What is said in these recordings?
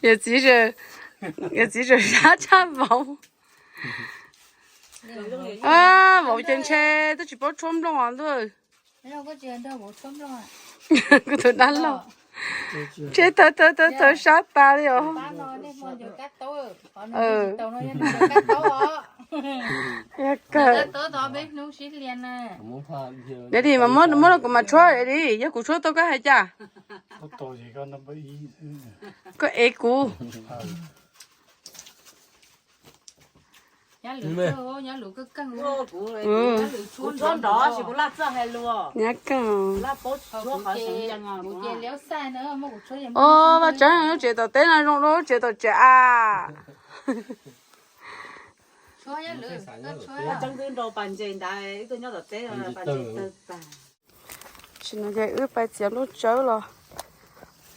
Yawm txiv, yawm txiv tseem sab tshaj vauv. Vauv ces ntshe twb tsis paub tshuab nplooj os ntuj. Kuv tus dab laug ntshe thawv thawv thawv sab tas li os. Kawg. Niam di mas muab, muab rau kuv mam tshuab di, yog kuv tshuab tau koj hais cas? Koj ev kuv. Nyab kawg. Os, Vaj Tseeb, lub tsev tom teb no zoo dua lub tsev tom tsev a. Tam sim no ces wb pais txiav nplooj tsawb los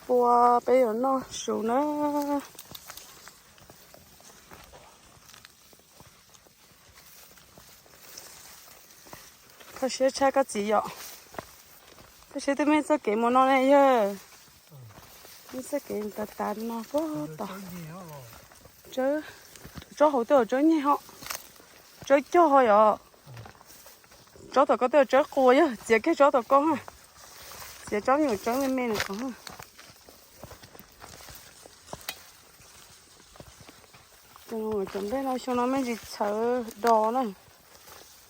pua peb yuav noj su na. Kho siab tshaj koj txiv yom. Koj siab twb muaj txoj kev mus no ne yawg. Muaj txoj kev tas tas no puag tom. Tsawb, tsob hauv twb yog tsawb nyeg ho. Tsawb cog ho yom. Tsob tom ko twb yog tsawb qus yog txiav kiag tsob tom ko ha. Txiav tsob me nyuam tsawb me me no ko ha. Cov nplej no xyoo no me ntsis txhawv do na,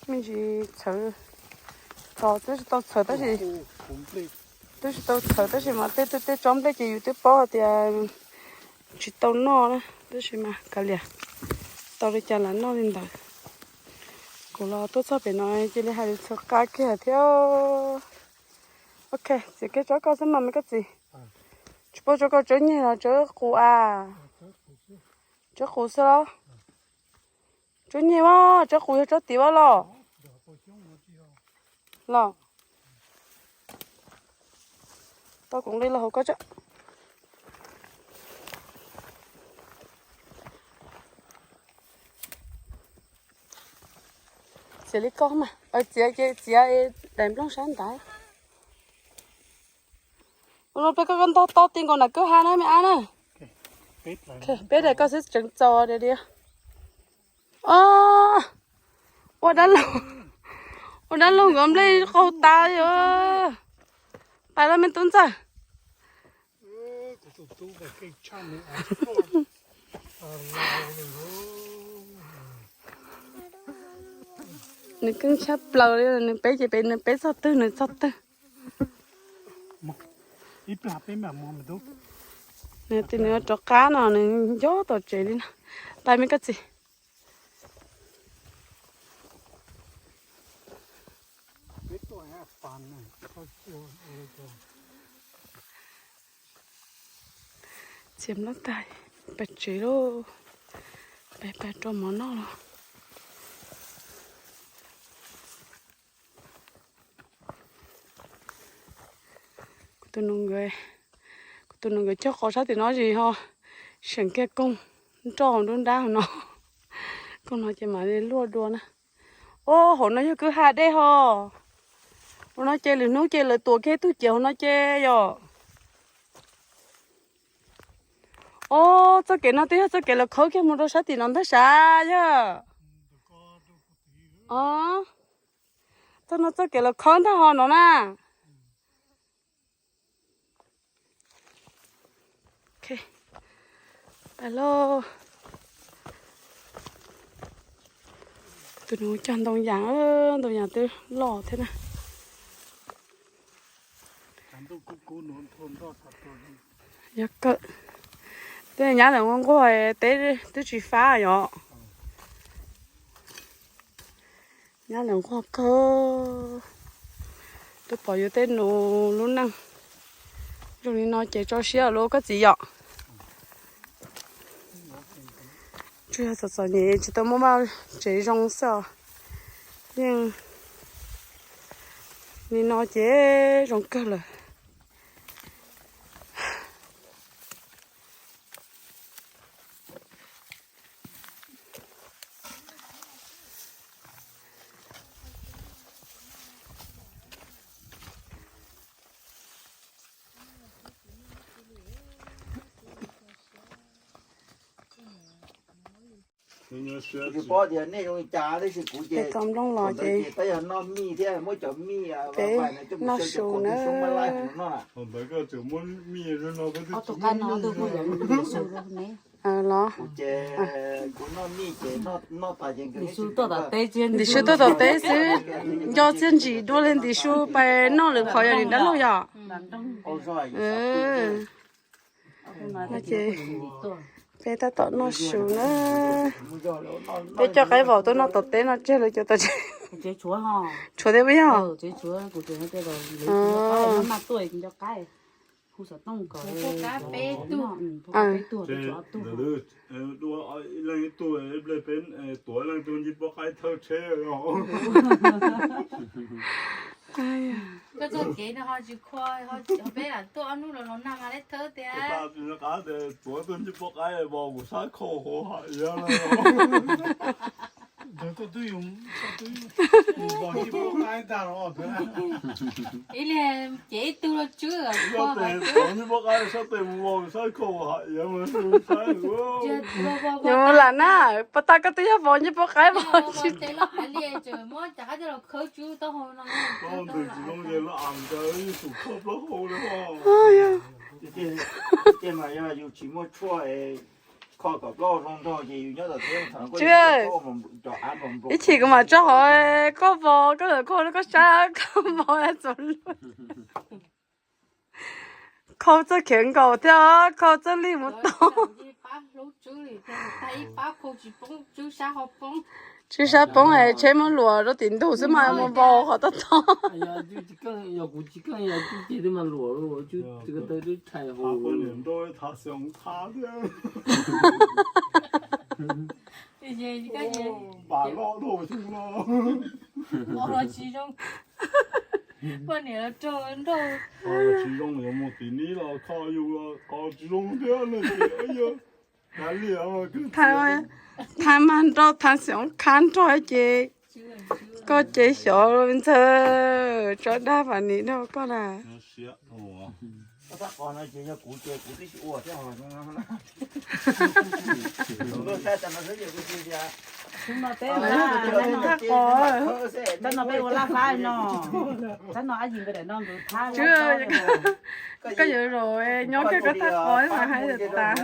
me ntsis txhawv do, twb tsis tau txhawv tab sis, twb tsis tau txhawv tab sis mas tej tej tsob nplej ces yus twb paub hais tias tsis tau noj na, tab sis mas kav liam, tau li cas lam noj li ntawd. Kuv los tuaj txog pem no cia li hais lus txhawv qab kiag thiab. Ok, txiav kiag tsob koj xwb mas me koj txiv. Tsis paub tsob koj tsawb nyeg los tsawb qus a? Tsawb qus xwb los? Tsawb nyeg mas tsawb qus yog tsob tid los? Los tau kuv nqi los hauv koj tso. Txiav li koj mas, txiav ces txiav daim nplooj sab ntawd. Ua no peb koj ntog to ti nkaus nram kwj ha na me ab na. Peb daim koj xwb tseev txaus diam diam. Ua dab laug, ua dab laug nkawd nplej qaug tas li. Pais los me tub ntxawg. Nws keej tshaj plaws li, nws peb ces peb, nws peb txog twg nws txog twg. Nws tias nws rov qab no nws nco tom tsev li no. Pais me koj txiv. Txiav nplooj tag, pais tsev lauj, pais pais rau mov noj los. Kuv tus nus nkawd, kuv tus nus nkawd cog qos sab tim no zis ho seem kiag koog nroj nruab nrab hauv no. Koog no ces mam li luaj dua na. Os, hauv no yog kwj ha dej ho. Hauv no ces lwm hnub ces lawv tuav kiag tug ciav hauv no ces yom. Os, txoj kev no twb yog txoj kev lawv khawb kiag mus rau sab tim no ntag sav yog. Os, txoj no txoj kev lawv khawb ntag ho no na. Pais lauj. Tus nus cog ntoo yas, ntoo yas twb loj thiab na. Yog kawg. Tej nyab lawv nquag nquag teb twb tsis fab yom. Nyab lawv nquag kawg. Twb pom yus tej nus lub neej zoo li no ces tso siab lawm koj txiv yom. Tsuas yog txom txom nyem tsis tau muaj vaj tsev zoo xwb os. Yeej li no ces zoo kawg lawm. Tsis paub tias nej zoo li cas tab sis kuv ces thaum ntawd ces peb yog noj mij thiab muab cov mij peb noj su na. Los kuv ces kuv noj mij ces noj tas ces ntim su tuaj tom teb xwb, nco txiaj ntsim dua li ntim su pais noj lwm qhov yog li dab laug yom. Ces peb tab tom noj su na. Peb coj qaib vau tuaj noj tom teb no tseg lawv cov tau tseg. Tshuav thiab puas yog? Ib leeg ib tug, peb tuav ib leeg tug nce pob qaib thawj tsheb. Koj txoj kev no ho tsis kho, peb lam tuaj ob hnub los los nag mas leb thawb tias. Tuav tuaj nce pob qaib vau kuv sab khau hauv hais yam. Ib li ces ib tug los tswb. Tuav nce pob qaib sab tes mus vau sab khau hais yam. Yus lam na, pas tas koj twb yog vau nce pob qaib vau. Ib chim kuv mam tso hov koj vau, koj lawm koj koj sab koj vau txaus lug. Khau txoj khiav nkaus thiab khau txoj lij mus tau. Tswb sab poob es tsheb muab luas rau tim ntug xwb mas mus vau qhov toj tog. Poj niam los raug nrauj. Tsis zoo yuav mus tim neb los kho yus los qos tsis zoo thiab no ces yog kav liam. Thaij mas nrauj thaij xyoob khab nrog ces koj ces xyov ntxawg tso dag vam nim rau koj na. Thaj qos, tab no peb ua laj fab no, tab no ab yim nkawd daim no nkawd thab. Koj yuav zaum nyob kiag koj thaj qos mas hais tas.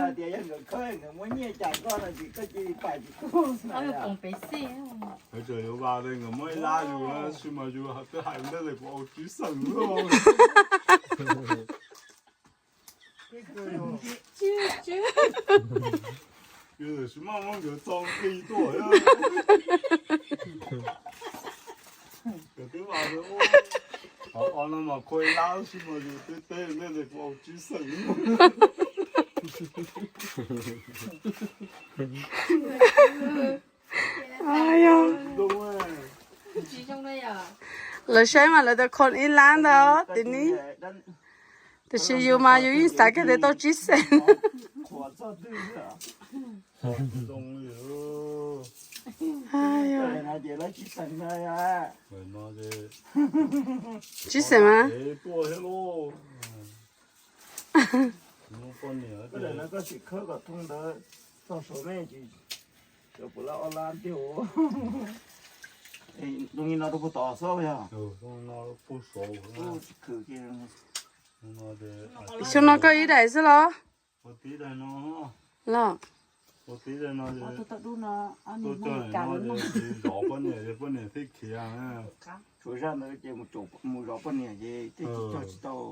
Yuav vas nkawd muab ib lab yus tab sis mas yus twb hais ntej kuv au tsib xeem loj. Yus tsis maj muab nkawd txo nqi tuaj. Nkawd twb vas, qhov no mas khua ib lab tab sis mas yus twb teb ntej kuv au tsib xeem. Lawv saib mas lawv tias khua ib lab ntag tim ni, tiam sis yus mas yus yeej xav kiag tias tau tsib xeem. Tsib xeem mas. Xyoo no koj ib daim xwb los? Los, zov poj niam, poj niam thiaj khiav. Tshuav zaj ntawd ces mus zov poj niam ces thiaj tsis cog tsis tau.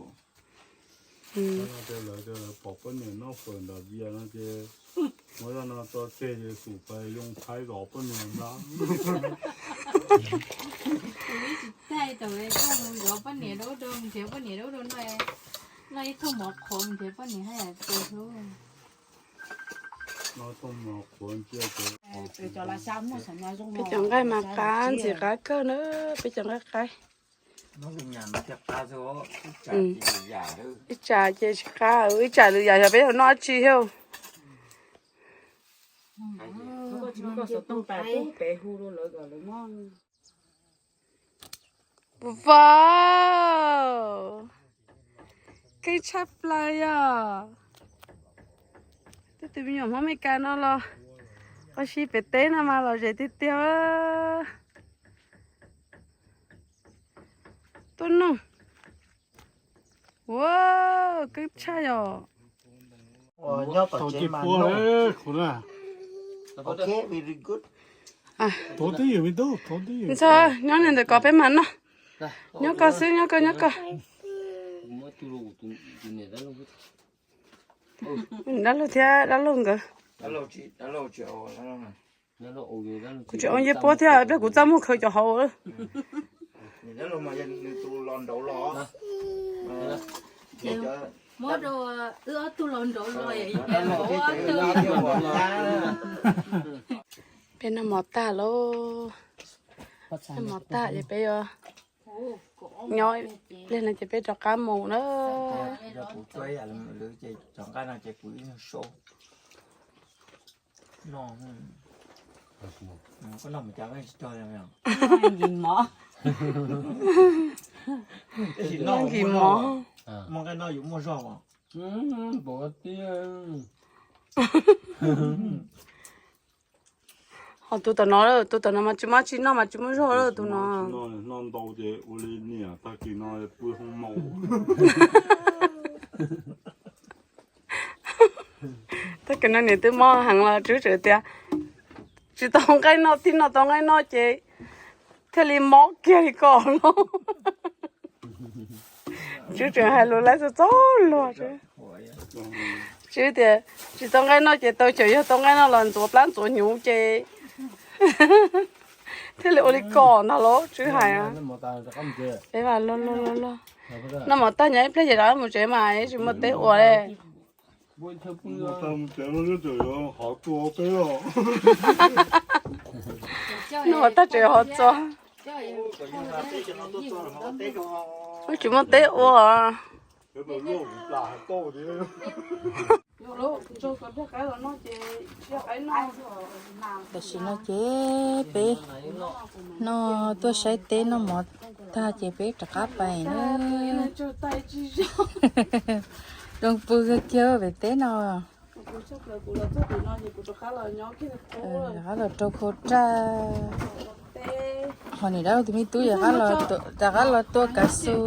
Lawv pom poj niam noj fawm nram Vias no ces muab zaj no tso tseg ces xum pais yoo Thaib zov poj niam ntag. Kuv ib tsis thaij tau koj mus zov poj niam dua rau, mus nrhiav poj niam dua rau no, noj ib thooj mov qhuav mus nrhiav poj niam haj yam tus hlub. Peb cov nqaij mas qab ntxim qab kawg na, peb cov nqaij qaib. Ib tsam ces tsis qab, ib tsam lwm yam xyov peb yuav noj dab tsi thiab. Vau, keej tshaj plaws yog. Tej tus me nyuam Hmoob Meskas no los Tab sis pem teb no mas los ze tiag tiag. Tuaj noj. Ua, keeb tshaj yom. Nyob tom tsev mas noj. Ntxhov, nyob li ntawm ko peb mas noj. Nyob ko xwb, nyob ko, nyob ko. Dab laug thiab dab laug nkawd. Kuv tsis ua yeeb puab thiab, pliag kuv txaj muag khaws cov hauv. Peb noj mov tag lauj. Noj mov tag ces peb yuav nyob ib pliag no ces peb rov qab mus na. Noj nkis mov. Ho tus tom no, tus tom no mas tsis muaj tsis noj mas tsis muaj zog lawm tus no. Noj ntau ces ua li niam tag kis no pw hoob maum. Tag kis no niam twb mob heev los Tswb tseem tias tsis tau nqaij noj, tib noj tau nqaij noj ces thiaj li mob kiag li ko no. Tswb tseem hais lus laib txog txog luag. Tswb tias tsis tau nqaij noj ces tau, xyov yog tau nqaij noj los ntxuav plab ntxuav hnyuv ces thiaj li ua li ko ntag lauj, Tswb hais. Peb mas luag luag luag luag. Noj mov tag nyob ib pliag ces rov mus tsev mas tsis muaj teb ua li. Noj mov tag tseem hov txua. Wb tsis muaj teb ua. Tam sim no ces peb noj, tuaj saib teb noj mov tag ces peb rov qab pais na. Zoo pw kawg kiag pem teb no. Rov qab los rau khau raj. Ho niam dab laug tus me tub rov qab los tua kav xu.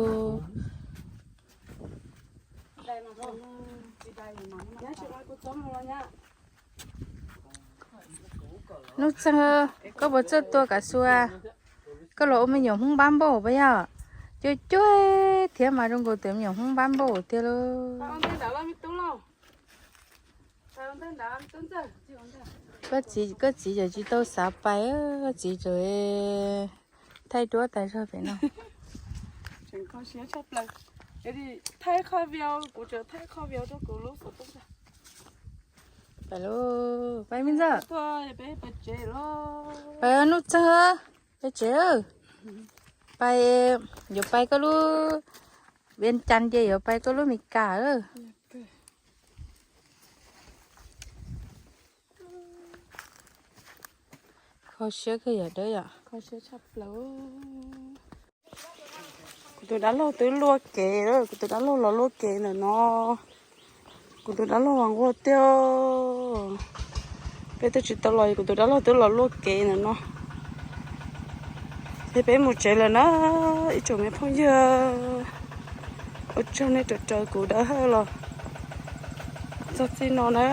Nuj Txeeg, koj puas txawj tua kav xu? Koj los ua me nyuam Hmoob npab npauj puas yog? Cuab cuab thiab mas zoo nkaus tus me nyuam Hmoob npab npauj tiag lauj. Koj txiv, koj txiv tseem tsis tau xav pais, koj txiv tseem thaij duab tas zog pem no. Pais lauj, pais me ntxawg. Pais Nuj Txeeg, pais tsev. Pais, yuav pais koj lub Vias Cas ces yuav pais koj lub Mes Kas. Kho siab kawg yam dawb yom. Kuv tus dab laug twb luaj kev, kuv tus dab laug los luaj kev ntawm no. Kuv tus dab laug los nquag tiag. Peb twb tsis tau los, kuv tus dab laug twb los luaj kev ntawm no. Ces peb mus tsev lawm na, ib tsoom me phooj ywg. Ua tsaug nej raws raws kuv dawb hawj los txog txij no na.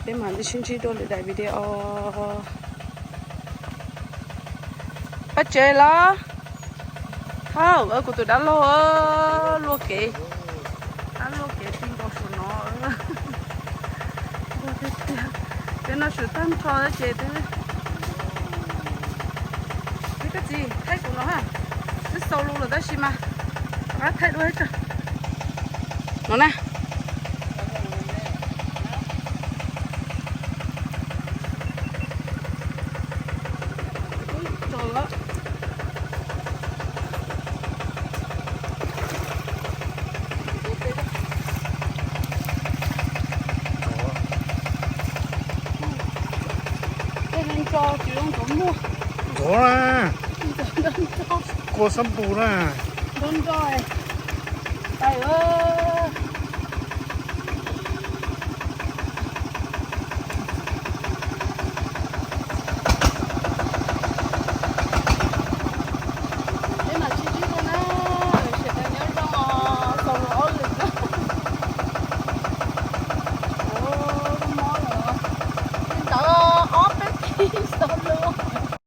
Peb mam li sib ntsib dua lwm daim video. Pab tsev los. Thauj, kuv tus dab laug luaj kev. Dab luaj kev ti nkaus saum no. Nquag tiag tiag. Peb noj su tag nrho ces twb, koj txiv thaij kuv no ha. Twb xaus lus lawm tab sis mas rov qab thaij dua tso. No na. Ntxuav na. Kua xab npus na.